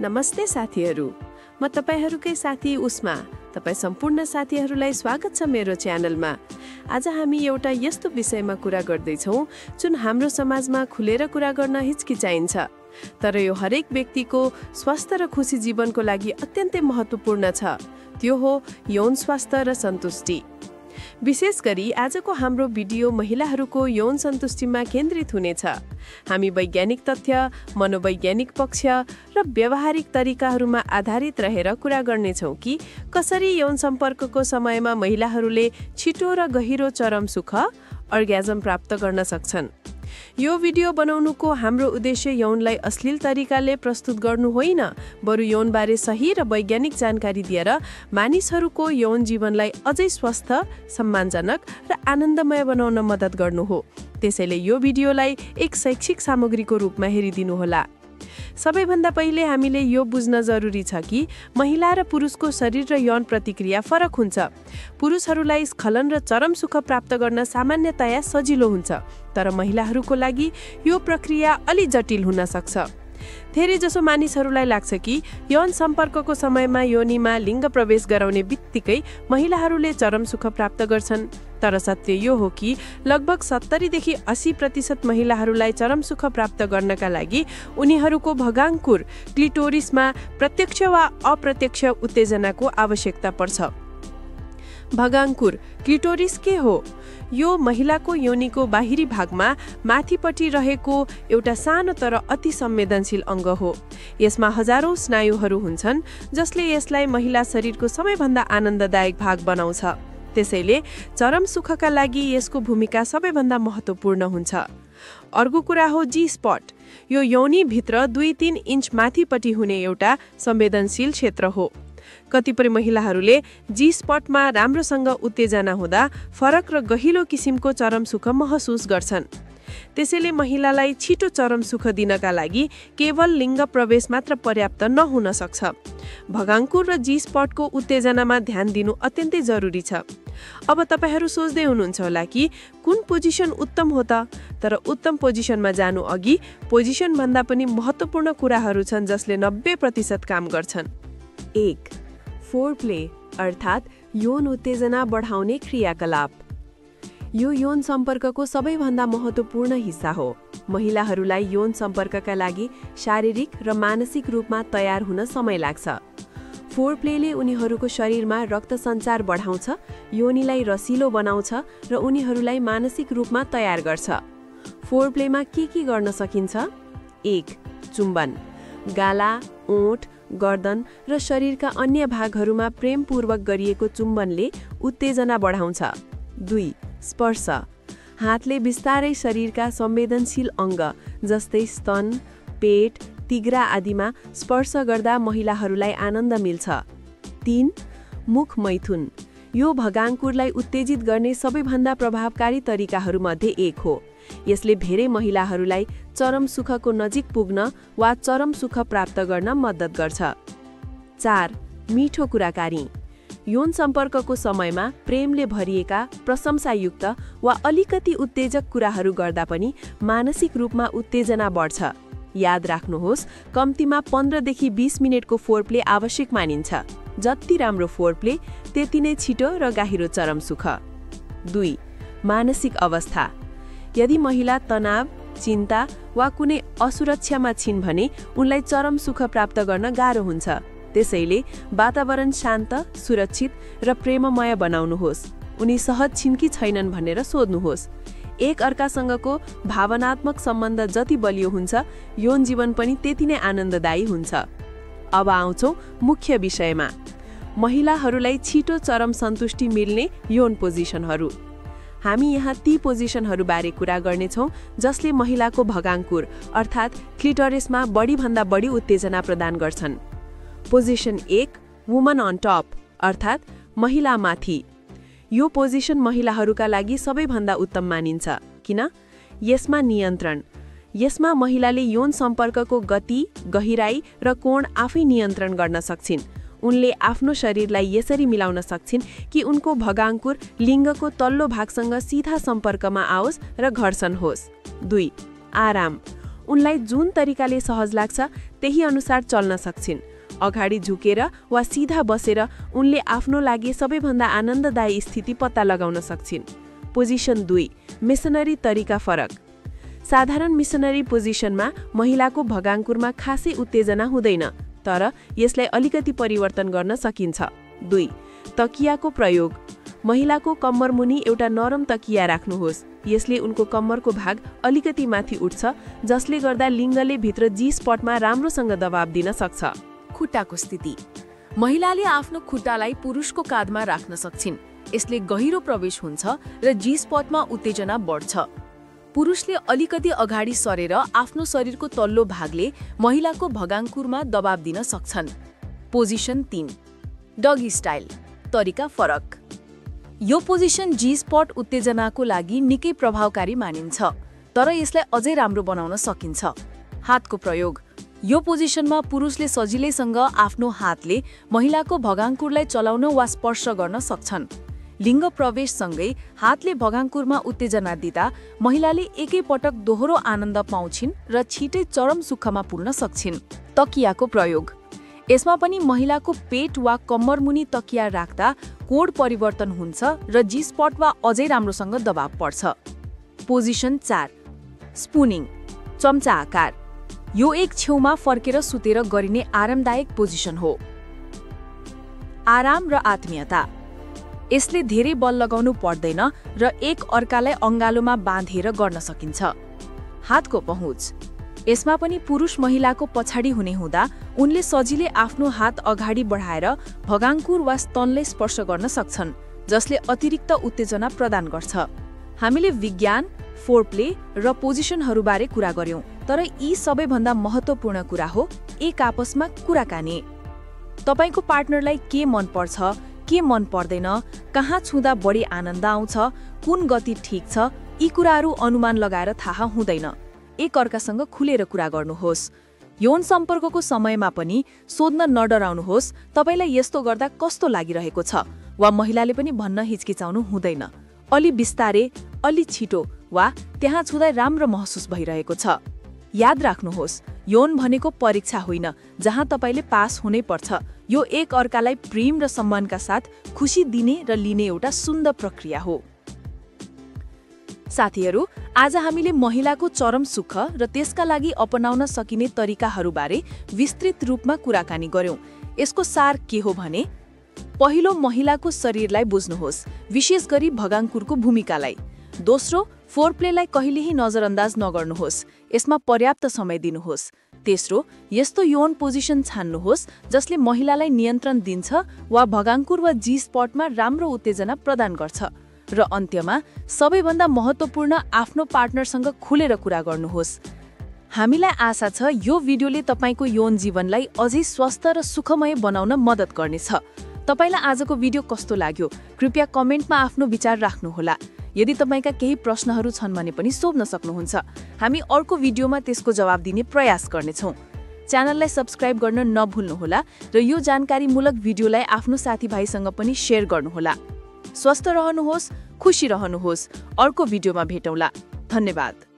नमस्ते साथीहरू, म तपाईहरूकै साथी उस्मा। तपाईं सम्पूर्ण साथीहरूलाई स्वागत छ मेरो च्यानलमा। आज हामी एउटा यस्तो विषयमा कुरा गर्दैछौँ जुन हाम्रो समाजमा खुलेर कुरा गर्न हिचकिचाइन्छ, तर यो हरेक व्यक्तिको स्वस्थ र खुसी जीवनको लागि अत्यन्तै महत्त्वपूर्ण छ। त्यो हो यौन स्वास्थ्य र सन्तुष्टि। विशेष गरी आजको हाम्रो भिडियो महिलाहरूको यौन सन्तुष्टिमा केन्द्रित हुनेछ। हामी वैज्ञानिक तथ्य, मनोवैज्ञानिक पक्ष र व्यावहारिक तरिकाहरूमा आधारित रहेर कुरा गर्नेछौँ कि कसरी यौन सम्पर्कको समयमा महिलाहरूले छिटो र गहिरो चरम सुख अर्ग्याजम प्राप्त गर्न सक्छन्। यो भिडियो बनाउनुको हाम्रो उद्देश्य यौनलाई अश्लील तरिकाले प्रस्तुत गर्नु होइन, बरु यौनबारे सही र वैज्ञानिक जानकारी दिएर मानिसहरूको यौन जीवनलाई अझै स्वस्थ, सम्मानजनक र आनन्दमय बनाउन मद्दत गर्नु हो। त्यसैले यो भिडियोलाई एक शैक्षिक सामग्रीको रूपमा हेरिदिनुहोला। सबैभन्दा पहिले हामीले यो बुझ्न जरुरी छ कि महिला र पुरुषको शरीर र यौन प्रतिक्रिया फरक हुन्छ। पुरुषहरूलाई स्खलन र चरम सुख प्राप्त गर्न सामान्यतया सजिलो हुन्छ, तर महिलाहरूको लागि यो प्रक्रिया अलि जटिल हुन सक्छ। धेरै जसो मानिसहरूलाई लाग्छ कि यौन सम्पर्कको समयमा योनिमा लिङ्ग प्रवेश गराउने बित्तिकै महिलाहरूले चरम सुख प्राप्त गर्छन्, तर सत्य यो हो कि लगभग 70देखि 80% महिलाहरूलाई चरम सुख प्राप्त गर्नका लागि उनीहरूको भगाङ्कुर क्लिटोरिसमा प्रत्यक्ष वा अप्रत्यक्ष उत्तेजनाको आवश्यकता पर्छ। भगाङ्कुर क्लिटोरिस के हो? यो महिलाको योनिको बाहिरी भागमा माथिपट्टि रहेको एउटा सानो तर अति संवेदनशील अङ्ग हो। यसमा हजारौं स्नायुहरू हुन्छन् जसले यसलाई महिला शरीरको सबैभन्दा आनन्ददायक भाग बनाउँछ। त्यसैले चरम सुखका लागि यसको भूमिका सबैभन्दा महत्त्वपूर्ण हुन्छ। अर्को कुरा हो जी स्पट। यो योनिभित्र 2-3 इन्च माथिपट्टि हुने एउटा संवेदनशील क्षेत्र हो। कतिपय महिलाहरूले जी स्पटमा राम्रोसँग उत्तेजना हुँदा फरक र गहिलो किसिमको चरम सुख महसुस गर्छन्। त्यसैले महिलालाई छिटो चरम सुख दिनका लागि केवल लिङ्ग प्रवेश मात्र पर्याप्त नहुन सक्छ। भगाङ्कुर र जी स्पटको उत्तेजनामा ध्यान दिनु अत्यन्तै जरुरी छ। अब तपाईहरू सोच्दै हुनुहुन्छ होला कि कुन पोजिसन उत्तम हो त? तर उत्तम पोजिसनमा जानु अघि पोजिसनभन्दा पनि महत्त्वपूर्ण कुराहरू छन् जसले 90% काम गर्छन्। 1. फोरप्ले अर्थात् यौन उत्तेजना बढाउने क्रियाकलाप। यो यौन सम्पर्कको सबैभन्दा महत्त्वपूर्ण हिस्सा हो। महिलाहरूलाई यौन सम्पर्कका लागि शारीरिक र मानसिक रूपमा तयार हुन समय लाग्छ। फोरप्लेले उनीहरूको शरीरमा रक्त सञ्चार बढाउँछ, योनिलाई रसिलो बनाउँछ र उनीहरूलाई मानसिक रूपमा तयार गर्छ। फोरप्लेमा के गर्न सकिन्छ? 1. चुम्बन। गाला, ओठ, गर्दन र शरीरका अन्य भागहरूमा प्रेमपूर्वक गरिएको चुम्बनले उत्तेजना बढाउँछ। 2. स्पर्श। हातले बिस्तारै शरीरका संवेदनशील अङ्ग जस्तै स्तन, पेट, तिघ्रा आदिमा स्पर्श गर्दा महिलाहरूलाई आनन्द मिल्छ। 3. मुख मैथुन। यो भगाङ्कुरलाई उत्तेजित गर्ने सबैभन्दा प्रभावकारी तरिकाहरूमध्ये एक हो। यसले धेरै महिलाहरूलाई चरम सुखको नजिक पुग्न वा चरम सुख प्राप्त गर्न मद्दत गर्छ। 4. मिठो कुराकानी। यौन सम्पर्कको समयमा प्रेमले भरिएका, प्रशंसायुक्त वा अलिकति उत्तेजक कुराहरू गर्दा पनि मानसिक रूपमा उत्तेजना बढ्छ। याद राख्नुहोस्, कम्तीमा 15देखि 20 मिनेटको फोरप्ले आवश्यक मानिन्छ। जति राम्रो फोरप्ले त्यति नै छिटो र गहिरो चरम सुख। 2. मानसिक अवस्था। यदि महिला तनाव, चिन्ता वा कुनै असुरक्षामा छिन् भने उनलाई चरम सुख प्राप्त गर्न गाह्रो हुन्छ। त्यसैले वातावरण शान्त, सुरक्षित र प्रेममय बनाउनुहोस्। उनी सहज छिन् कि छैनन् भनेर सोध्नुहोस्। एक अर्कासँगको भावनात्मक सम्बन्ध जति बलियो हुन्छ, यौन जीवन पनि त्यति नै आनन्ददायी हुन्छ। अब आउँछौँ मुख्य विषयमा, महिलाहरूलाई छिटो चरम सन्तुष्टि मिल्ने यौन पोजिसनहरू। हामी यहाँ ती पोजिसनहरू बारे कुरा गर्नेछौँ जसले महिलाको भगाङ्कुर अर्थात् क्लिटोरिसमा बढीभन्दा बढी उत्तेजना प्रदान गर्छन्। पोजिसन 1. वुमन अन टप अर्थात् महिला माथि। यो पोजिसन महिलाहरूका लागि सबैभन्दा उत्तम मानिन्छ। किन? यसमा नियन्त्रण। यसमा महिलाले यौन सम्पर्कको गति, गहिराई र कोण आफै नियन्त्रण गर्न सक्छिन्। उनले आफ्नो शरीरलाई यसरी मिलाउन सक्छिन् कि उनको भगाङ्कुर लिङ्गको तल्लो भागसँग सिधा सम्पर्कमा आओस् र घर्षण होस्। 2. आराम। उनलाई जुन तरिकाले सहज लाग्छ त्यही अनुसार चल्न सक्छिन्। अगाडि झुकेर वा सिधा बसेर उनले आफ्नो लागि सबैभन्दा आनन्ददायी स्थिति पत्ता लगाउन सक्छिन्। पोजिसन 2, मिसनरी तरिका फरक। साधारण मिसनरी पोजिसनमा महिलाको भगाङ्कुरमा खासै उत्तेजना हुँदैन, तर यसलाई अलिकति परिवर्तन गर्न सकिन्छ। 2, तकियाको प्रयोग। महिलाको कम्मरमुनि एउटा नरम तकिया राख्नुहोस्। यसले उनको कम्मरको भाग अलिकति माथि उठ्छ, जसले गर्दा लिङ्गले भित्र जी स्पटमा राम्रोसँग दबाव दिन सक्छ। खुट्टाको स्थिति। महिलाले आफ्नो खुट्टालाई पुरुषको काँधमा राख्न सक्छिन्। यसले गहिरो प्रवेश हुन्छ र जी स्पटमा उत्तेजना बढ्छ। पुरुषले अलिकति अगाडि सरेर आफ्नो शरीरको तल्लो भागले महिलाको भगाङ्कुरमा दबाव दिन सक्छन्। पोजिसन 3, डगी स्टाइल तरिका फरक। यो पोजिसन जी स्पट उत्तेजनाको लागि निकै प्रभावकारी मानिन्छ, तर यसलाई अझै राम्रो बनाउन सकिन्छ। हातको प्रयोग। यो पोजिसनमा पुरुषले सजिलैसँग आफ्नो हातले महिलाको भगाङ्कुरलाई चलाउन वा स्पर्श गर्न सक्छन्। लिङ्ग प्रवेशसँगै हातले भगाङ्कुरमा उत्तेजना दिँदा महिलाले एकैपटक दोहोरो आनन्द पाउँछिन् र छिटै चरम सुखमा पुग्न सक्छिन्। तकियाको प्रयोग। यसमा पनि महिलाको पेट वा कम्मरमुनि तकिया राख्दा कोण परिवर्तन हुन्छ र जी स्पट वा अझै राम्रोसँग दबाव पर्छ। पोजिसन 4, स्पुनिङ चम्चा आकार। यो एक छेउमा फर्केर सुतेर गरिने आरामदायक पोजिसन हो। आराम र आत्मीयता। यसले धेरै बल लगाउनु पर्दैन र एक अर्कालाई अङ्गालोमा बाँधेर गर्न सकिन्छ। हातको पहुँच। यसमा पनि पुरुष महिलाको पछाडि हुने हुँदा उनले सजिलै आफ्नो हात अगाडि बढाएर भगाङ्कुर वा स्तनलाई स्पर्श गर्न सक्छन्, जसले अतिरिक्त उत्तेजना प्रदान गर्छ। हामीले विज्ञान, फोरप्ले र पोजिसनहरूबारे कुरा गर्यौं, तर यी सबैभन्दा महत्त्वपूर्ण कुरा हो एक आपसमा कुराकानी। तपाईको पार्टनरलाई के मन पर्छ, के मन पर्दैन, कहाँ छुँदा बढी आनन्द आउँछ, कुन गति ठिक छ, यी कुराहरू अनुमान लगाएर थाहा हुँदैन। एक अर्कासँग खुलेर कुरा गर्नुहोस्। यौन सम्पर्कको समयमा पनि सोध्न नडराउनुहोस् तपाईलाई यस्तो गर्दा कस्तो लागिरहेको छ, वा महिलाले पनि भन्न हिचकिचाउनु हुँदैन। अलि बिस्तारै, अलि छिटो वा त्यहाँ छुँदा राम्रो महसुस भइरहेको छ। याद राख्नुहोस्, यौन भनेको परीक्षा होइन जहाँ तपाईले पास हुनै पर्छ। यो एक अर्कालाई प्रेम र सम्मानका साथ खुसी दिने र लिने एउटा सुन्दर प्रक्रिया हो। साथीहरू, आज हामीले महिलाको चरम सुख र त्यसका लागि अपनाउन सकिने तरिकाहरूबारे विस्तृत रूपमा कुराकानी गर्यौं। यसको सार के हो भने, पहिलो, महिलाको शरीरलाई बुझ्नुहोस्, विशेष गरी भगाङ्कुरको भूमिकालाई। दोस्रो, फोरप्लेलाई कहिल्यै नजरअन्दाज नगर्नुहोस्, यसमा पर्याप्त समय दिनुहोस्। तेस्रो, यस्तो यौन पोजिसन छान्नुहोस् जसले महिलालाई नियन्त्रण दिन्छ वा भगाङ्कुर वा जी स्पटमा राम्रो उत्तेजना प्रदान गर्छ। र अन्त्यमा, सबैभन्दा महत्त्वपूर्ण, आफ्नो पार्टनरसँग खुलेर कुरा गर्नुहोस्। हामीलाई आशा छ यो भिडियोले तपाईको यौन जीवनलाई अझै स्वस्थ र सुखमय बनाउन मद्दत गर्नेछ। तपाईलाई आजको भिडियो कस्तो लाग्यो कृपया कमेन्टमा आफ्नो विचार राख्नुहोला। यदि तपाईका केही प्रश्नहरू छन् भने पनि सोध्न सक्नुहुन्छ। हामी अर्को भिडियोमा त्यसको जवाब दिने प्रयास गर्नेछौँ। च्यानललाई सब्स्क्राइब गर्न नभुल्नुहोला र यो जानकारीमूलक भिडियोलाई आफ्नो साथीभाइसँग पनि शेयर गर्नुहोला। स्वस्थ रहनुहोस्, खुसी रहनुहोस्। अर्को भिडियोमा भेटौँला। धन्यवाद।